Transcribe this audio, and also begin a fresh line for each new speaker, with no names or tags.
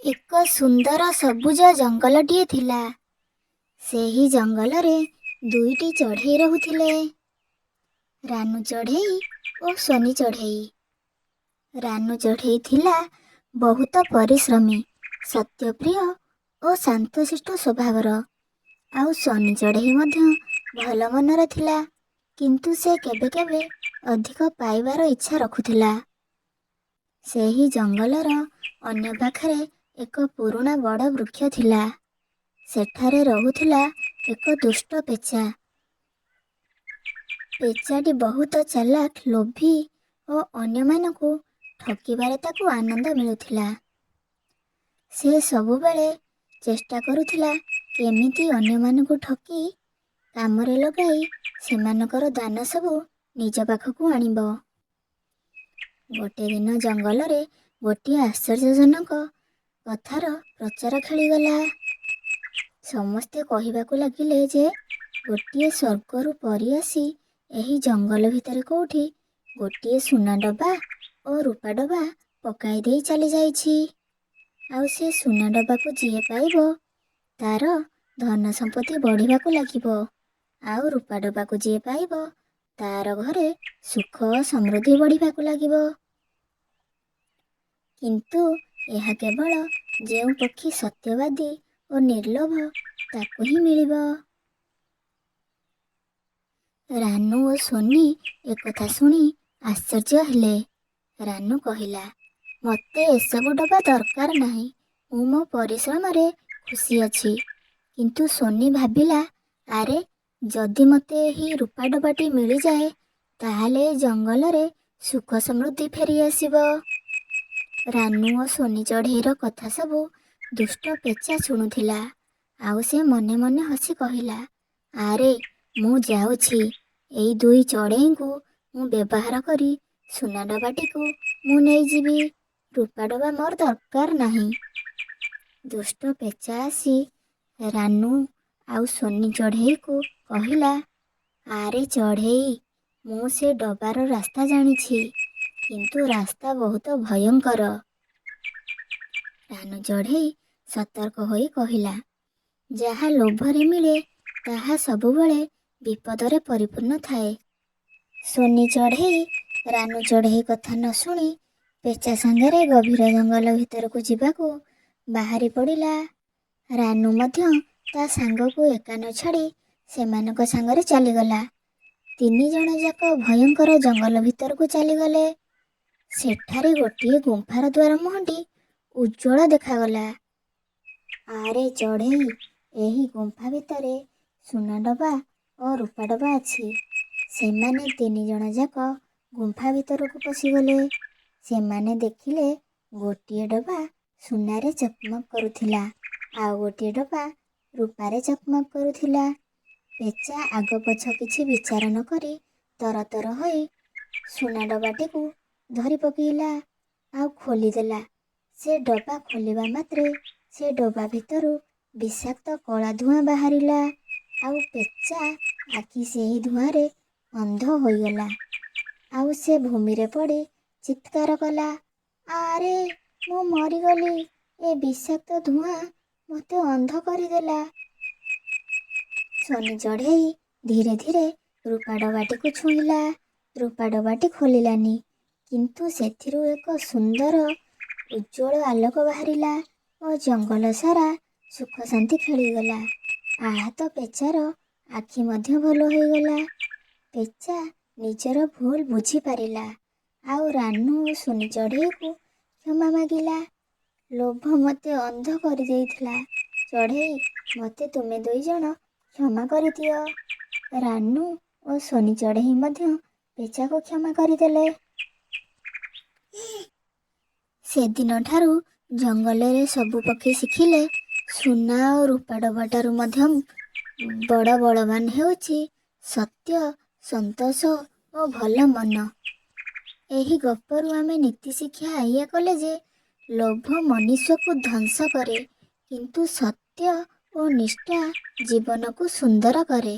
ଏକ ସୁନ୍ଦର ସବୁଜ ଜଙ୍ଗଲଟିଏ ଥିଲା। ସେହି ଜଙ୍ଗଲରେ ଦୁଇଟି ଚଢ଼େଇ ରହୁଥିଲେ, ରାନୁ ଚଢ଼େଇ ଓ ସୋନି ଚଢ଼େଇ। ରାନୁ ଚଢ଼େଇ ଥିଲା ବହୁତ ପରିଶ୍ରମୀ, ସତ୍ୟପ୍ରିୟ ଓ ଶାନ୍ତଶିଷ୍ଟ ସ୍ୱଭାବର। ଆଉ ସୋନି ଚଢ଼େଇ ମଧ୍ୟ ଭଲ ମନର ଥିଲା, କିନ୍ତୁ ସେ କେବେ କେବେ ଅଧିକ ପାଇବାର ଇଚ୍ଛା ରଖୁଥିଲା। ସେହି ଜଙ୍ଗଲର ଅନ୍ୟ ପାଖରେ ଏକ ପୁରୁଣା ବଡ଼ ବୃକ୍ଷ ଥିଲା। ସେଠାରେ ରହୁଥିଲା ଏକ ଦୁଷ୍ଟ ପେଚା। ପେଚାଟି ବହୁତ ଚାଲାକ, ଲୋଭୀ ଓ ଅନ୍ୟମାନଙ୍କୁ ଠକିବାରେ ତାକୁ ଆନନ୍ଦ ମିଳୁଥିଲା। ସେ ସବୁବେଳେ ଚେଷ୍ଟା କରୁଥିଲା କେମିତି ଅନ୍ୟମାନଙ୍କୁ ଠକି କାମରେ ଲଗାଇ ସେମାନଙ୍କର ଦାନା ସବୁ ନିଜ ପାଖକୁ ଆଣିବ। ଗୋଟେ ଦିନ ଜଙ୍ଗଲରେ ଗୋଟିଏ ଆଶ୍ଚର୍ଯ୍ୟଜନକ କଥାର ପ୍ରଚାର ଖେଳିଗଲା। ସମସ୍ତେ କହିବାକୁ ଲାଗିଲେ ଯେ ଗୋଟିଏ ସ୍ୱର୍ଗରୁ ପରୀ ଆସି ଏହି ଜଙ୍ଗଲ ଭିତରେ କୋଉଠି ଗୋଟିଏ ସୁନା ଡବା ଓ ରୂପା ଡବା ପକାଇ ଦେଇ ଚାଲିଯାଇଛି। ଆଉ ସେ ସୁନା ଡବାକୁ ଯିଏ ପାଇବ ତାର ଧନ ସମ୍ପତ୍ତି ବଢ଼ିବାକୁ ଲାଗିବ, ଆଉ ରୂପା ଡବାକୁ ଯିଏ ପାଇବ ତାର ଘରେ ସୁଖ ସମୃଦ୍ଧି ବଢ଼ିବାକୁ ଲାଗିବ। କିନ୍ତୁ ଏହା କେବଳ ଯେଉଁ ପକ୍ଷୀ ସତ୍ୟବାଦୀ ଓ ନିର୍ଲୋଭ ତାକୁ ହିଁ ମିଳିବ। ରାନୁ ଓ ସୋନି ଏକଥା ଶୁଣି ଆଶ୍ଚର୍ଯ୍ୟ ହେଲେ। ରାନୁ କହିଲା, ମୋତେ ଏସବୁ ଡବା ଦରକାର ନାହିଁ, ମୁଁ ମୋ ପରିଶ୍ରମରେ ଖୁସି ଅଛି। କିନ୍ତୁ ସୋନି ଭାବିଲା, ଆରେ ଯଦି ମୋତେ ଏହି ରୂପା ଡବାଟି ମିଳିଯାଏ, ତାହେଲେ ଏ ଜଙ୍ଗଲରେ ସୁଖ ସମୃଦ୍ଧି ଫେରିଆସିବ। ରାନୁ ଓ ସୋନି ଚଢ଼େଇର କଥା ସବୁ ଦୁଷ୍ଟ ପେଚା ଶୁଣୁଥିଲା, ଆଉ ସେ ମନେ ମନେ ହସି କହିଲା, ଆରେ ମୁଁ ଯାଉଛି, ଏଇ ଦୁଇ ଚଢ଼େଇଙ୍କୁ ମୁଁ ବ୍ୟବହାର କରି ସୁନା ଡବାଟିକୁ ମୁଁ ନେଇଯିବି, ରୂପା ଡବା ମୋର ଦରକାର ନାହିଁ। ଦୁଷ୍ଟ ପେଚା ଆସି ରାନୁ ଆଉ ସୋନି ଚଢ଼େଇକୁ କହିଲା, ଆରେ ଚଢ଼େଇ, ମୁଁ ସେ ଡବାର ରାସ୍ତା ଜାଣିଛି, କିନ୍ତୁ ରାସ୍ତା ବହୁତ ଭୟଙ୍କର। ରାନୁ ଚଢ଼େଇ ସତର୍କ ହୋଇ କହିଲା, ଯାହା ଲୋଭରେ ମିଳେ ତାହା ସବୁବେଳେ ବିପଦରେ ପରିପୂର୍ଣ୍ଣ ଥାଏ। ସୋନି ଚଢ଼େଇ ରାନୁ ଚଢ଼େଇ କଥା ନ ଶୁଣି ପେଚା ସାଙ୍ଗରେ ଗଭୀର ଜଙ୍ଗଲ ଭିତରକୁ ଯିବାକୁ ବାହାରି ପଡ଼ିଲା। ରାନୁ ମଧ୍ୟ ତା ସାଙ୍ଗକୁ ଏକା ନ ଛାଡ଼ି ସେମାନଙ୍କ ସାଙ୍ଗରେ ଚାଲିଗଲା। ତିନି ଜଣ ଯାକ ଭୟଙ୍କର ଜଙ୍ଗଲ ଭିତରକୁ ଚାଲିଗଲେ। ସେଠାରେ ଗୋଟିଏ ଗୁମ୍ଫାର ଦ୍ୱାର ମୁହଁଟି ଉଜ୍ଜ୍ୱଳ ଦେଖାଗଲା। ଆରେ ଚଢ଼େଇ, ଏହି ଗୁମ୍ଫା ଭିତରେ ସୁନା ଡବା ଓ ରୂପା ଡବା ଅଛି। ସେମାନେ ତିନି ଜଣ ଯାକ ଗୁମ୍ଫା ଭିତରକୁ ପଶିଗଲେ। ସେମାନେ ଦେଖିଲେ ଗୋଟିଏ ଡବା ସୁନାରେ ଚକମକ କରୁଥିଲା, ଆଉ ଗୋଟିଏ ଡବା ରୂପାରେ ଚକମକ କରୁଥିଲା। ପେଚା ଆଗ ପଛ କିଛି ବିଚାର ନ କରି ତରତର ହୋଇ ସୁନା ଡବାଟିକୁ ଧରି ପକେଇଲା ଆଉ ଖୋଲିଦେଲା। ସେ ଡବା ଖୋଲିବା ମାତ୍ରେ ସେ ଡବା ଭିତରୁ ବିଷାକ୍ତ କଳା ଧୂଆଁ ବାହାରିଲା, ଆଉ ପେଚା ଆଖି ସେହି ଧୂଆଁରେ ଅନ୍ଧ ହୋଇଗଲା। ଆଉ ସେ ଭୂମିରେ ପଡ଼ି ଚିତ୍କାର କଲା, ଆରେ ମୁଁ ମରିଗଲି, ଏ ବିଷାକ୍ତ ଧୂଆଁ ମୋତେ ଅନ୍ଧ କରିଦେଲା। ସୋନି ଚଢ଼େଇ ଧୀରେ ଧୀରେ ରୂପା ଡବାଟିକୁ ଛୁଇଁଲା। ରୂପା ଡବାଟି ଖୋଲିଲାନି, କିନ୍ତୁ ସେଥିରୁ ଏକ ସୁନ୍ଦର ଉଜ୍ଜ୍ୱଳ ଆଲୋକ ବାହାରିଲା ଓ ଜଙ୍ଗଲ ସାରା ସୁଖ ଶାନ୍ତି ଖେଳିଗଲା। ଆହତ ପେଚାର ଆଖି ମଧ୍ୟ ଭଲ ହୋଇଗଲା। ପେଚା ନିଜର ଭୁଲ ବୁଝିପାରିଲା ଆଉ ରାନୁ ଓ ସୋନି ଚଢ଼େଇକୁ କ୍ଷମା ମାଗିଲା। ଲୋଭ ମୋତେ ଅନ୍ଧ କରିଦେଇଥିଲା ଚଢ଼େଇ, ମୋତେ ତୁମେ ଦୁଇ ଜଣ କ୍ଷମା କରିଦିଅ। ରାନୁ ଓ ସୋନି ଚଢ଼େଇ ମଧ୍ୟ ପେଚାକୁ କ୍ଷମା କରିଦେଲେ। ସେଦିନଠାରୁ ଜଙ୍ଗଲରେ ସବୁ ପକ୍ଷୀ ଶିଖିଲେ, ସୁନା ଓ ରୂପା ଡବାଠାରୁ ମଧ୍ୟ ବଡ଼ ବଳବାନ ହେଉଛି ସତ୍ୟ, ସନ୍ତୋଷ ଓ ଭଲ ମନ। ଏହି ଗପରୁ ଆମେ ନୀତିଶିକ୍ଷା ଏଇଆ କଲେ ଯେ ଲୋଭ ମନୁଷ୍ୟକୁ ଧ୍ୱଂସ କରେ, କିନ୍ତୁ ସତ୍ୟ ଓ ନିଷ୍ଠା ଜୀବନକୁ ସୁନ୍ଦର କରେ।